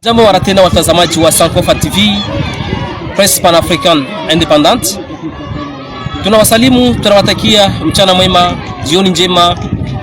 Jambo mara tena watazamaji wa Sankofa TV, Presse Pan-African Independent. Tunawasalimu, tunawatakia mchana mwema, jioni njema,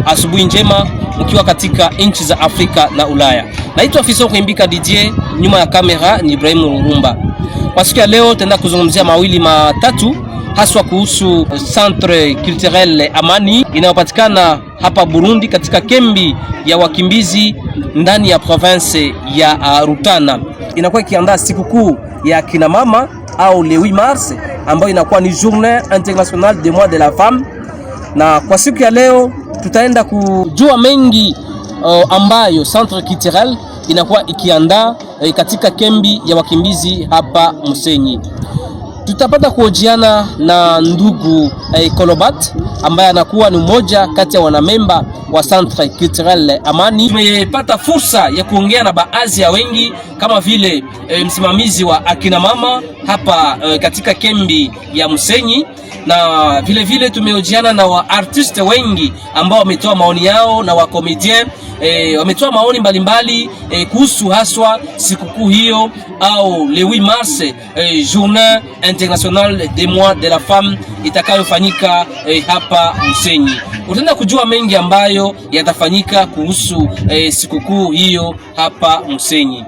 asubuhi njema mkiwa katika nchi za Afrika na Ulaya. Naitwa Fiso Kuimbika DJ, nyuma ya kamera ni Ibrahim Rurumba. Kwa siku ya leo tutaenda kuzungumzia mawili matatu haswa kuhusu Centre Culturel Amani inayopatikana hapa Burundi katika kambi ya wakimbizi ndani ya province ya Rutana. Inakuwa ikiandaa sikukuu ya kina mama au le 8 mars ambayo inakuwa ni Journée internationale de mois de la femme, na kwa siku ya leo tutaenda kujua mengi ambayo Centre Culturel inakuwa ikiandaa katika kambi ya wakimbizi hapa Musenyi. Tutapata kuhojiana na ndugu Kolobat ambaye anakuwa ni mmoja kati ya wanamemba wa Centre Culturel Amani. Tumepata fursa ya kuongea na baadhi ya wengi kama vile msimamizi wa akina mama hapa katika kambi ya Musenyi na vile vile tumehojiana na wa artiste wengi ambao wametoa maoni yao na wa comédien wametoa maoni mbalimbali kuhusu haswa sikukuu hiyo au le 8 mars Journée internationale des mois de la femme itakayofanyika hapa Musenyi. Utaenda kujua mengi ambayo yatafanyika kuhusu sikukuu hiyo hapa Musenyi.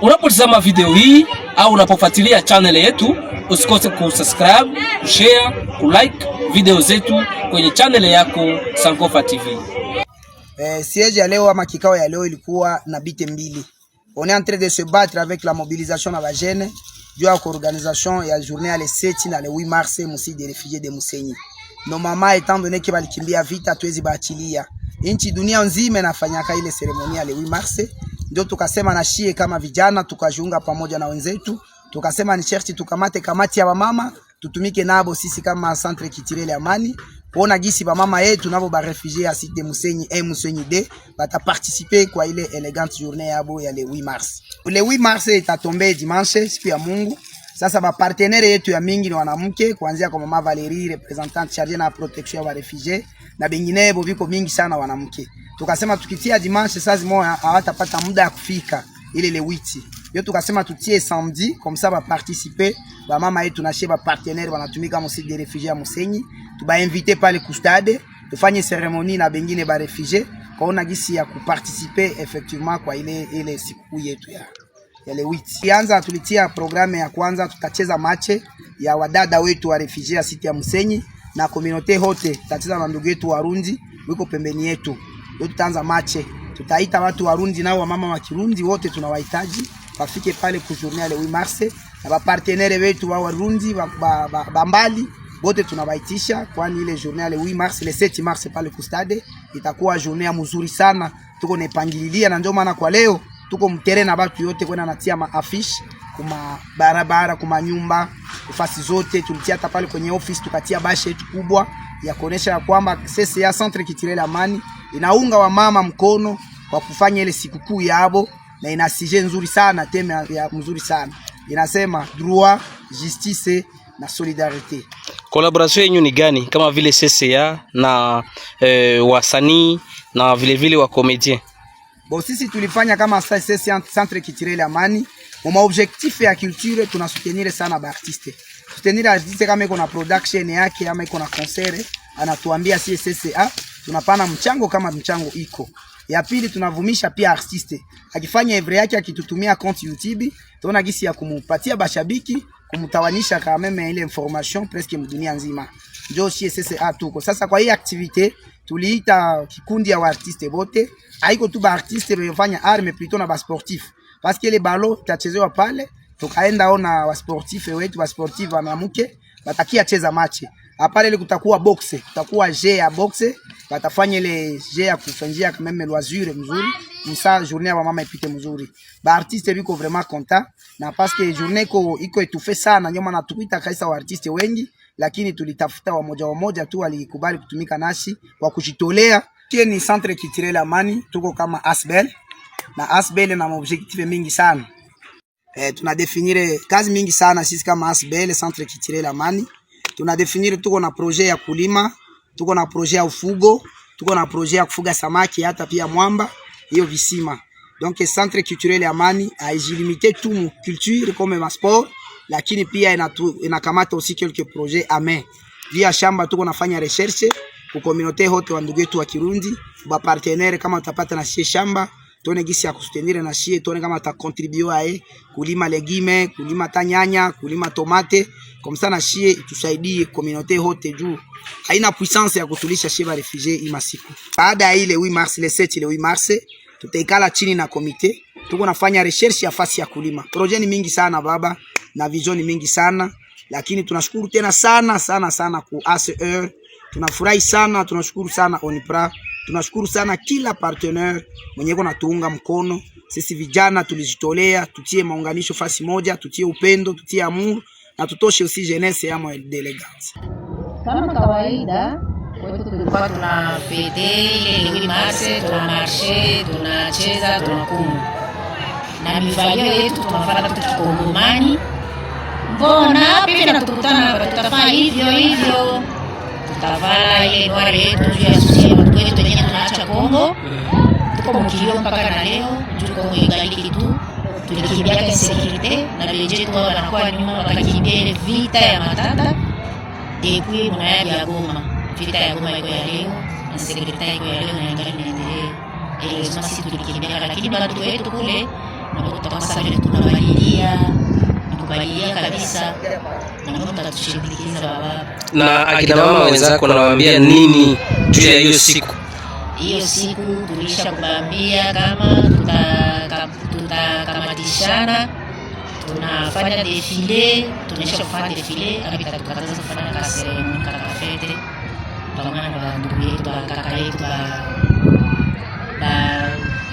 Unapotazama video hii au unapofuatilia channel yetu, usikose kusubscribe, kushare, kulike video zetu kwenye channel yako Sankofa TV. Siège ya leo ama kikao ya leo ilikuwa na but mbili. On est en train de se battre avec la mobilisation na ba jeunes juu ya organisation ya journée ya le 7 na le 8 mars mu site des réfugiés de Musenyi. Nos mama, étant donné que balikimbia vita, tuwezi baachilia. Inchi dunia nzima inafanyaka ile cérémonie ya le 8 mars, ndio tukasema na shie kama vijana tukajiunga pamoja na wenzetu, tukasema ni sherti tukamate kamati ya wamama tutumike nabo sisi kama Centre Culturel Amani kuona gisi ba mama yetu nabo ba réfugiés ya site de Musenyi 1, Musenyi 2 bata participer kwa ile élégante journée yabo ya le 8 mars. Le 8 mars itatombe dimanche, siku ya Mungu. Sasa ba partenaire yetu ya mingi ni wanamke, kuanzia kwa mama Valerie, représentante chargée na protection ya ba réfugiés, na benginebo biko mingi sana wanamke. Tukasema tukitia dimanche, saa moja hawatapata muda ya kufika ile le 8. Yo tukasema tutie samedi, comme ça ba participer ba mama yetu na ba partenaire wanatumika mu site de réfugiés ya Musenyi, tuba inviter pale ku stade tufanye cérémonie na bengine ba réfugiés kwaona gisi ya kuparticiper effectivement kwa ile sikukuu yetu ya le 8. Ianza tulitia programme ya kwanza, tutacheza match ya wadada wetu wa réfugiés ya site ya Musenyi na communauté hôte, tutacheza na ndugu yetu Warundi wiko pembeni yetu. Ndio tutaanza match, tutaita watu Warundi nao wamama wa Kirundi wote tunawahitaji wafike pale ku journée le 8 mars, na ba partenaire wetu wa Warundi ba, ba, ba, ba mbali bote tunabaitisha, kwani ile journée le 8 mars, le 7 mars pale ku stade itakuwa journée ya mzuri sana, tuko nepangililia, na ndio maana kwa leo tuko mtere na batu yote kwenda natia ma affiche kuma barabara, kuma nyumba, kufasi zote. Tulitia hata pale kwenye office tukatia bâche yetu kubwa ya kuonesha ya kwamba CCA, Centre Culturel Amani, inaunga wamama mkono kwa kufanya ile sikukuu yabo, na ina sujet nzuri sana, thème ya mzuri sana inasema droit, justice na solidarité. Collaboration yenu ni gani kama vile CCA na wasanii na vile vile wa comédien? Bon, sisi tulifanya kama CCA, Centre Culturel Amani, mu objectif ya culture tunasoutenir sana ba artiste. Soutenir artiste kama iko na production yake ama iko na concert, anatuambia si CCA tunapana mchango kama mchango iko. Ya pili, tunavumisha pia artiste. Akifanya œuvre yake, akitutumia compte YouTube, tunaona gisi ya kumupatia bashabiki, kumtawanisha kama même ile information presque mdunia nzima. Ndio si CCA tuko. Sasa kwa hii activité tuliita kikundi ya artiste bote, haiko tu ba artiste befanya art, mais plutôt na ba sportif. Parce que le ballon itachezewa pale, tukaenda ona wa sportif wetu, wa sportif wanamke batakia cheza match. Apale ile kutakuwa boxe, kutakuwa jeu ya boxe, batafanya ile jeu ya kufanyia quand même loisir mzuri, msa journée ya mama ipite mzuri. Ba artiste biko vraiment content na parce que journée iko étouffée sana, ndio maana tukuita kaisa wa artiste wengi, lakini tulitafuta wamoja wamoja tu walikubali kutumika nasi kwa kujitolea. Tie ni Centre Culturel Amani, tuko kama ASBL na ASBL na objectif mingi sana. Tunadéfinir kazi mingi sana sisi kama ASBL, Centre Culturel Amani. Tunadéfinir, tuko na projet ya kulima, tuko na projet ya ufugo, tuko na projet ya kufuga samaki hata pia mwamba, hiyo visima. Donc centre culturel Amani haijilimite tu mu culture comme ma sport, lakini pia inakamata aussi quelques projets à main via shamba. Tuko nafanya recherche ku communauté hote wa ndugu yetu wa Kirundi ba partenaire, kama tutapata na shie shamba, tuone gisi ya kusoutenir na shie, tuone kama tutacontribuer aye kulima légumes, kulima tanyanya, kulima tomate, comme ça na shie itusaidie communauté hote, juu haina puissance ya kutulisha shie ba réfugiés imasiku. Baada ya ile 8 mars, le 7, le 8 mars, tutaikala chini na comité, tuko nafanya recherche ya fasi ya kulima. Projet ni mingi sana baba, na vision ni mingi sana, lakini tunashukuru tena sana sana sana ku ACR, tunafurahi sana, tunashukuru sana ONIPRA, tunashukuru sana kila partenaire mwenye ko natuunga mkono. Sisi vijana tulijitolea, tutie maunganisho fasi moja, tutie upendo, tutie amour na tutoshe aussi jeunesse ya d'élégance. Kama kawaida kwetu tulikuwa tuna fêter ile le 8 mars, tuna marche, tunacheza, tunakunywa na mivalio yetu tunafanya tu kikongomani. Mbona pipi na tukutana hapa, tutafanya hivyo hivyo, tutavala ile noir yetu juu ya susi ya watu wetu wenyewe tunaacha Kongo. Tuko mkilio mpaka na leo juu Kongo ingaliki tu, tulikimbiaka insécurité na benjetu wao wanakuwa nyuma wakakimbia ile vita ya matata depuis munayadi ya Goma. Vita ya Goma iko ya leo, insécurité iko ya leo na ingali inaendelea. Heureusement sisi tulikimbia, lakini watu wetu kule na tutakuwa sasa vile tunabalilia na kubalilia kabisa, na Mungu atatushindikiza baba. Na akina mama wenzako nawaambia nini juu ya hiyo siku? Hiyo siku tulisha kubambia kama tutakamatishana, tunafanya défilé, tunaisha kufanya défilé, abitatukataza kufanya ka cérémonie ka fête pamoja na bandugu yetu, bakaka yetu, ba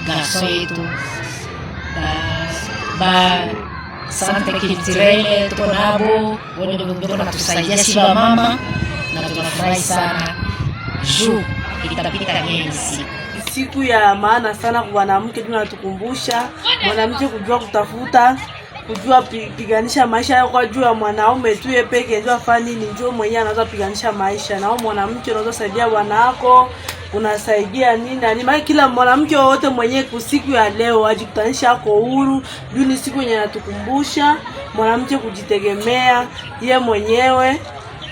garçon yetu, ba centre culturel tuko nabo, wone ndio natusaidia si ba mama, na tunafurahi sana juu itapita bien siku Siku ya maana sana kwa mwanamke, tunatukumbusha mwanamke kujua kutafuta, kujua piganisha maisha yao kwa juu ya mwanaume tu yeye peke ndio afanye nini, njoo mwenyewe anaweza piganisha maisha. Na wewe mwanamke unaweza saidia bwana wako, unasaidia nini na nini. Maana kila mwanamke wowote mwenyewe kusiku ya leo ajikutanisha ako huru, juu ni siku yenye anatukumbusha mwanamke kujitegemea ye mwenyewe,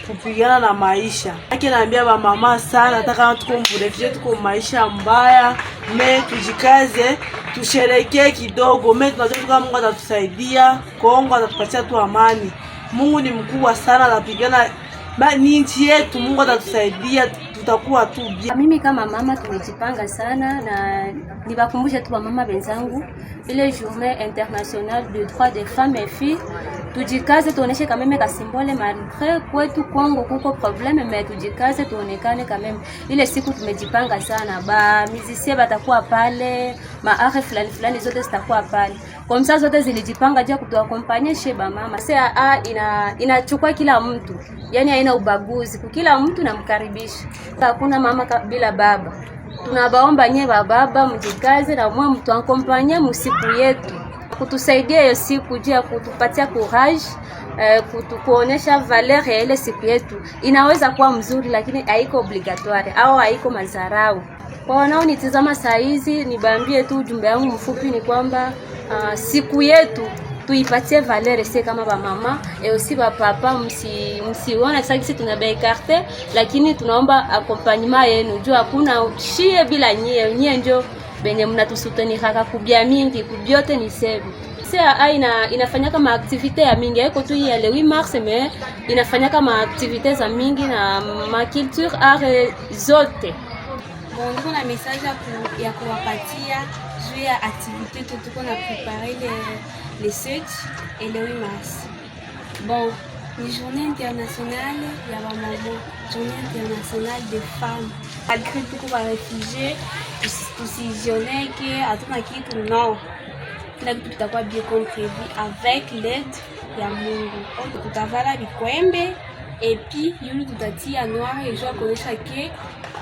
kupigana na maisha. Yake naambia ba mama sana, hata kama tuko mréfugié, tuko maisha mbaya, mais tujikaze, tusherekee kidogo, mais tunajua tu kama Mungu atatusaidia, Kongo atatupatia tu amani. Mungu ni mkubwa sana, atapigana ba, ni nchi yetu, Mungu atatusaidia, tutakuwa tu bien. Mimi kama mama tumejipanga sana na niwakumbushe tu wamama wenzangu ile journée internationale de droits des femmes et filles, tujikaze tuoneshe quand même ka symbole, malgré kwetu Kongo kuko problème, mais tujikaze tuonekane quand même. Ile siku tumejipanga sana, ba musiciens batakuwa pale, ma art fulani fulani zote zitakuwa pale, comme ça zote zilijipanga juu ya kutuaccompagner chez ba mama. CAA ina inachukua kila mtu, yani haina ubaguzi, kila mtu namkaribisha. Hakuna mama bila baba. Tunabaomba nye bababa mjikaze na mwe mtuaccompagner musiku yetu, kutusaidia hiyo siku juu ya kutupatia courage, kutukuonesha valeur ya ile siku yetu. Inaweza kuwa mzuri, lakini haiko obligatoire au haiko mazarau. Kwa wanaonitizama saa hizi, nibambie tu ujumbe wangu mfupi ni kwamba siku yetu tuipatie valeur sie kama bamama et aussi bapapa, msione sasa sisi tuna baécarter, lakini tunaomba accompagnement yenu juu hakuna shie bila nyie. Nyie njo benye mnatusouteniraka kubia mingi kubiote ni sebi. CAA inafanya kama activité ya mingi, haiko tu ya le 8 mars, mais inafanya kama activité za mingi na ma culture art zote. Bon, niko na message ya kuwapatia juu ya activité tu tuko na préparé le 7 et le 8 mars. Bon, ni journée internationale ya bamama, journée internationale des femmes. Malgré tuko ba réfugiés, tusijioneke hatuna kitu, non. Kila kitu kitakuwa bien comme prévu avec l'aide ya Mungu. Tutavala bikwembe et puis yulu tutatia noir et juu kuonyesha que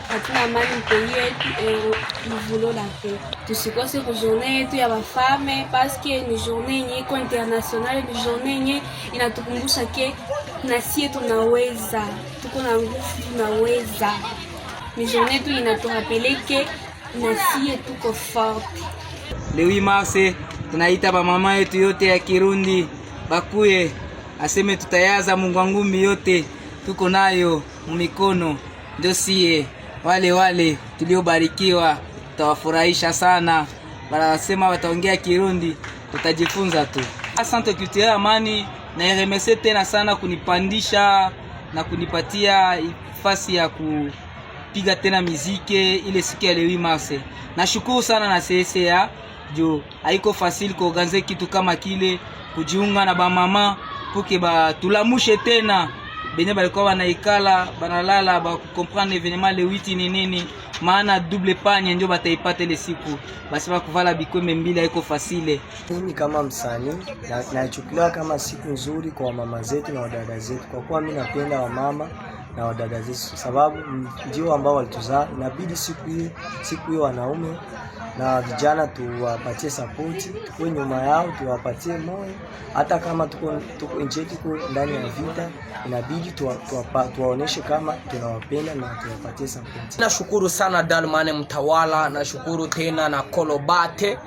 hatuna amani mpei yetu et nous voulons la paix. Tusikose ku journée yetu ya bafemmes parce que ni journée yenye iko internationale, ni journée yenye inatukumbusha que na sie tunaweza, tuko na nguvu, tunaweza. Ni journée tu inaturappeler que na sie tuko forte. Le 8 mars tunaita bamama yetu yote ya Kirundi bakuye, aseme tutayaza Mungu ngumi yote tuko nayo mumikono, ndio sie wale wale tuliobarikiwa, tutawafurahisha sana. Wanasema wataongea Kirundi, tutajifunza tu. Centre Culturel Amani na remercier tena sana kunipandisha na kunipatia fasi ya kupiga tena miziki ile siku ya le 8 mars. Nashukuru sana na CCA juu haiko facile kuorganiser kitu kama kile, kujiunga na bamama puke ba tulamushe tena benye balikuwa banaikala banalala ba comprendre événement le 8 ni nini, maana double pagne ndio bataipata ile siku. Basi bakuvala bikwembe mbili haiko facile. Mimi kama msanii naichukulia kama siku nzuri kwa mama zetu na wadada zetu, kwa kuwa mimi napenda wamama na wadada zetu, sababu ndio ambao walituzaa. Inabidi siku hiyo wanaume na vijana tuwapatie sapoti, tukuwe nyuma yao, tuwapatie moyo, hata kama tuko nchi yetu iko ndani ya vita, inabidi tuwaoneshe kama tunawapenda na tuwapatie sapoti. Nashukuru sana Dalmane Mtawala, nashukuru tena na Kolobate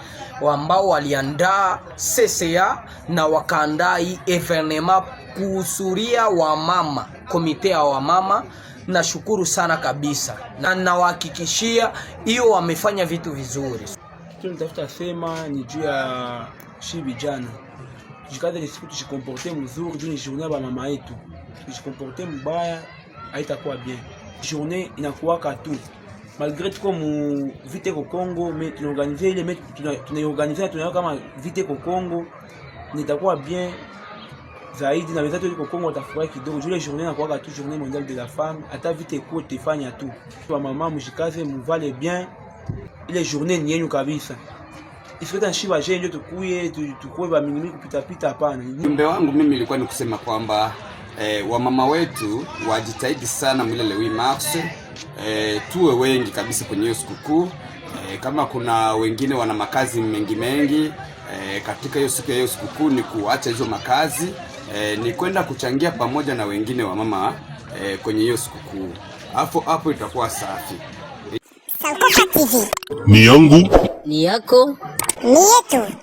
ambao waliandaa CCA na wakaandaa hii événement kuhusuria wamama, comité ya wamama. Nashukuru sana kabisa, na nawahakikishia hiyo wamefanya vitu vizuri. Kitu nitafuta sema ni juu ya shi vijana, tujikaze siku tujicomporte mzuri, juu ni journée ya mama yetu. Tujicomporte mbaya haitakuwa bien. Journée inakuwaka tu malgré tuko mu vite ko Congo, mais tunaorganiser ile, mais tunaiorganiser, tunaona kama vite ko Congo nitakuwa bien zaidi na wenzetu ko Congo watafurahi kidogo. Juu ile journée inakuwaka tu journée mondiale de la femme, hata vite ko tefanya tu. Wa mama mujikaze, muvale bien, ile journée ni yenu kabisa. Isikata shiba je ndio tukuye tukuye ba minimi kupita pita, hapana. Ujumbe wangu mimi ilikuwa ni kusema kwamba wamama wetu wajitahidi sana mwile le 8 mars, tuwe wengi kabisa kwenye hiyo sikukuu. Kama kuna wengine wana makazi mengi mengi, katika hiyo siku ya hiyo sikukuu ni kuacha hizo makazi, ni kwenda kuchangia pamoja na wengine wa mama kwenye hiyo sikukuu, hapo hapo itakuwa safi. Sankofa TV. Ni yangu. Ni yako. Ni yetu.